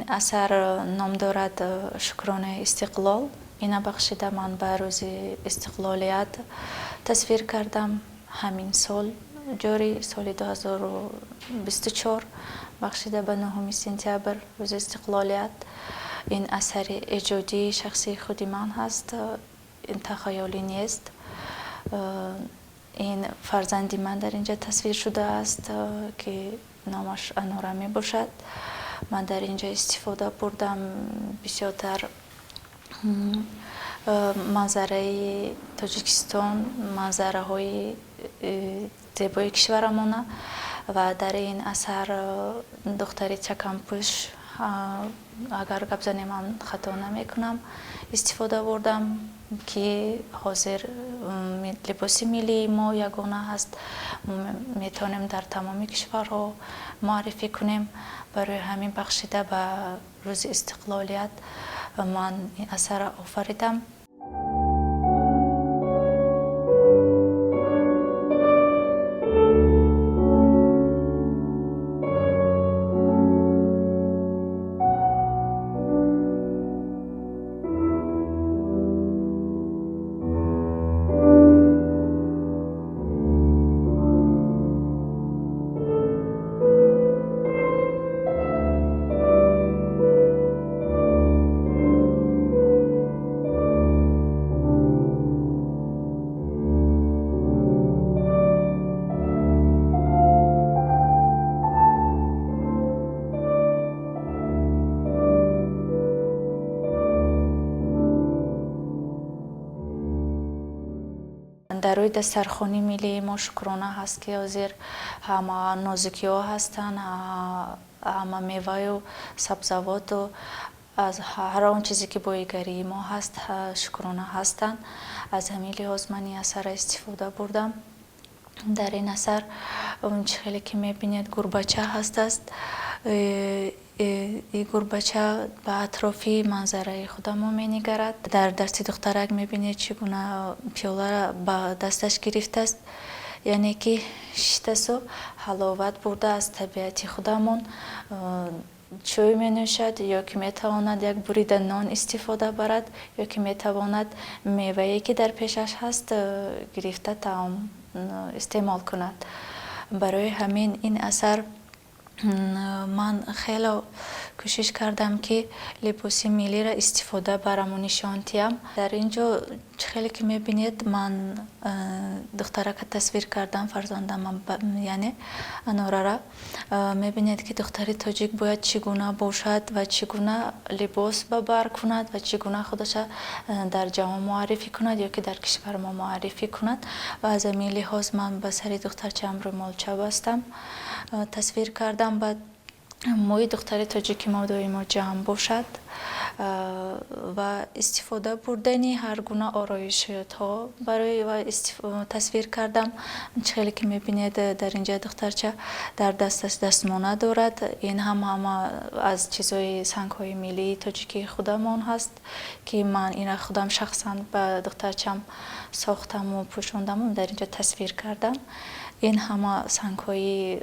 Ин асар ном дорад «Шукронаи истиқлол». Ина бахшида ман ба рӯзи истиқлолият тасвир кардам. Ҳамин сол, ҷорӣ соли 2024, бахшида ба 9 сентябр, рӯзи истиқлолият. Ин асари эҷодии шахсии худи ман ҳаст, ин тахайёлӣ нест. Ин фарзанди ман дар инҷа тасвир шудааст, ки номаш Анора мебошад. Ман дар инҷа истифода бурдам бисёртар манзараи Тоҷикистон, манзараҳои зебои кишварамона, ва дар ин асар духтари чакампӯш, агар гап занем ҳам хато намекунам, истифода бурдам, ки ҳозир либоси миллии мо ягона ҳаст, мо метавонем дар тамоми кишварҳо муаррифӣ кунем. Барои ҳамин бахшида ба рӯзи истиқлолият ман ин асарро офаридам. Дар рӯи дастархони миллии мо шукрона ҳаст, ки ҳозир ҳама нозукиҳо ҳастанд, ҳама меваю сабзавоту аз ҳар он чизе ки боигарии мо ҳаст, шукрона ҳастанд. Аз ҳамин лиҳоз ман ин асарро истифода бурдам. Дар ин асар он чӣ хеле ки мебинед, гурбача ҳастааст. Ин гурбача ба атрофи манзараи худамо менигарад. Дар дасти духтарак мебинед, чӣ гуна пиёларо ба дасташ гирифтааст, яъне ки шиштасу ҳаловат бурда аз табиати худамон чой менӯшад, ё ки метавонад як бурида нон истифода барад, ё ки метавонад мевае, ки дар пешаш ҳаст, гирифта таом истеъмол кунад. Барои ҳамин ин асар ман хело кӯшиш кардам, ки либоси миллиро истифода бараму нишон диҳам. Дар ин ҷо чӣ хеле ки мебинед, ман духтарака тасвир кардам, фарзандама, яъне Анорара. Мебинед, ки духтари тоҷик бояд чӣ гуна бошад ва чӣ гуна либос ба бар кунад ва чӣ гуна худаша дар ҷаҳон муаррифӣ кунад ё ки дар кишвари мо муаррифӣ кунад. Ва аз ҳамин лиҳоз ман ба сари духтарчаам рӯмолча бастам, тасвир кардам. Баъд мӯи духтари тоҷики мо доимо ҷамъ бошад ва истифода бурдани ҳар гуна ороишотҳо барои ва тасвир кардам. Чӣ хеле ки мебинед, дар инҷа духтарча дар дасташ дастмона дорад. Ин ҳам ҳама аз чизҳои сангҳои миллии тоҷикии худамон ҳаст, ки ман ина худам шахсан ба духтарчам сохтаму пӯшондаму дар инҷа тасвир кардам. Ин ҳама сангҳои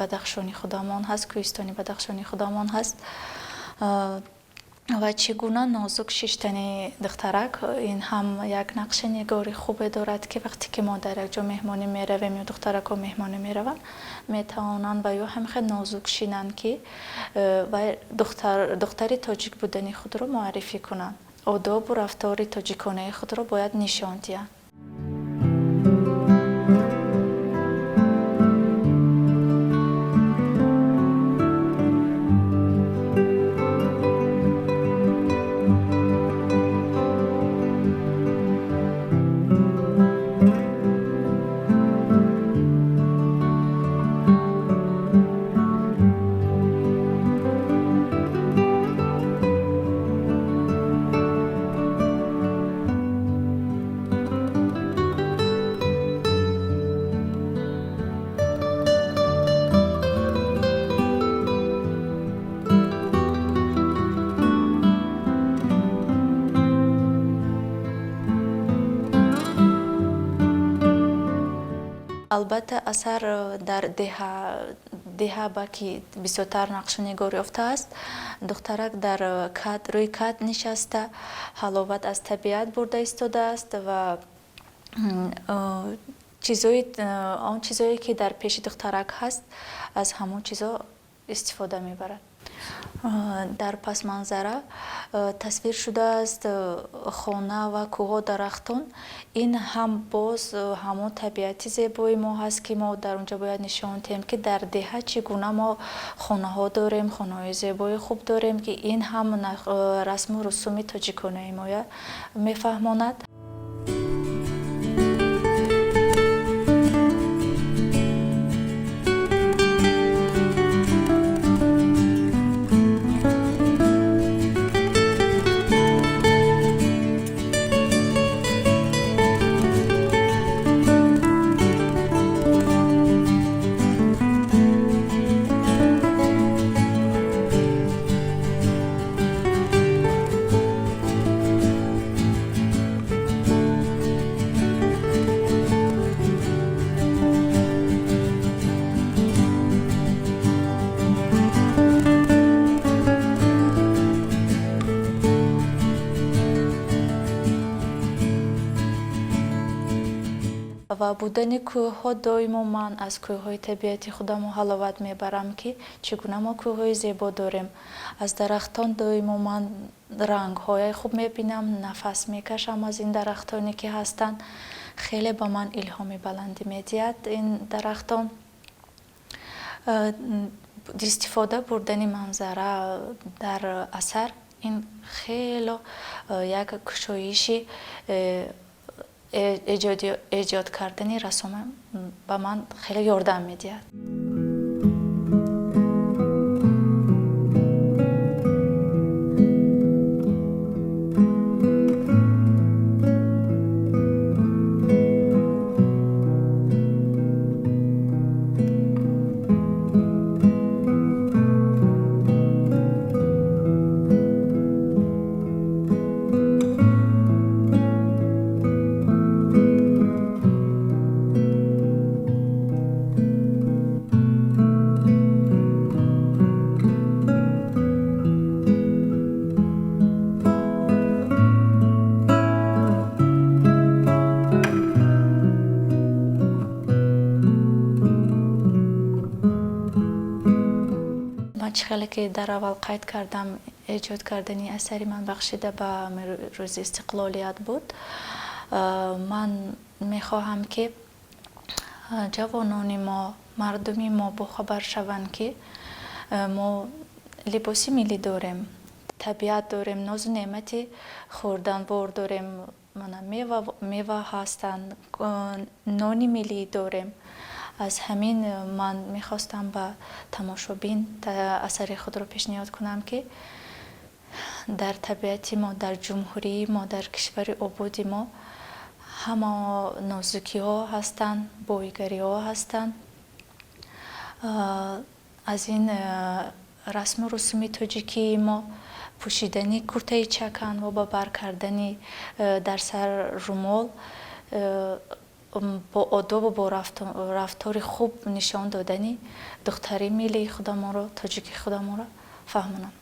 Бадахшони худамон ҳаст, кӯҳистони Бадахшони худамон ҳаст. Ва чӣ гуна нозук шиштани духтарак, ин ҳам як нақши нигори хубе дорад, ки вақте ки мо дар як ҷо меҳмонӣ меравем ё духтаракҳо меҳмонӣ мераванд, метавонанд ва ё ҳам хел нозук шинанд, ки духтари тоҷик будани худро муаррифӣ кунанд, одобу рафтори тоҷиконаи худро бояд нишон диҳанд. Албатта, асар дар деҳа ба ки бисёртар нақшу нигор ёфтааст. Духтарак дар кат, рӯи кат нишаста, ҳаловат аз табиат бурда истодааст ва чизои он чизое, ки дар пеши духтарак ҳаст, аз ҳамон чизо истифода мебарад. Дар пасманзара тасвир шудааст хона ва кӯҳо, дарахтон. Ин ҳам боз ҳамон табиати зебои мо ҳаст, ки мо дар он ҷо бояд нишон диҳем, ки дар деҳа чӣ гуна мо хонаҳо дорем, хонаҳои зебои хуб дорем, ки ин ҳам расму русуми тоҷиконаи моя мефаҳмонад. Ва будани кӯҳҳо, доимо ман аз кӯҳҳои табиати худамо ҳаловат мебарам, ки чӣ гуна мо кӯҳҳои зебо дорем. Аз дарахтон доимо ман рангҳои хуб мебинам, нафас мекашам аз ин дарахтоне, ки ҳастанд. Хеле ба ман илҳоми баландӣ медиҳад ин дарахтон. Истифода бурдани манзара дар асар ин хело як кушоиши эҷод кардани рассома ба ман хеле ёрдам медиҳад. Ман чӣ хеле ки дар аввал қайд кардам, эҷод кардани асари ман бахшида ба рӯзи истиқлолият буд. Ман мехоҳам, ки ҷавонони мо, мардуми мо бохабар шаванд, ки мо либоси миллӣ дорем, табиат дорем, нозу неъмати хӯрданвор дорем, мана мева ҳастанд, нони миллӣ дорем. Аз ҳамин ман мехостам ба тамошобин асари худро пешниҳод кунам, ки дар табиати мо, дар ҷумҳурии мо, дар кишвари ободи мо ҳама нозукиҳо ҳастанд, боигариҳо ҳастанд. Аз ин расму русуми тоҷикии мо, пӯшидани куртаи чакан ва ба бар кардани дар сар румол, бо одобу бо рафтори хуб нишон додани духтари миллии худамонро, тоҷики худамонро фаҳмонам.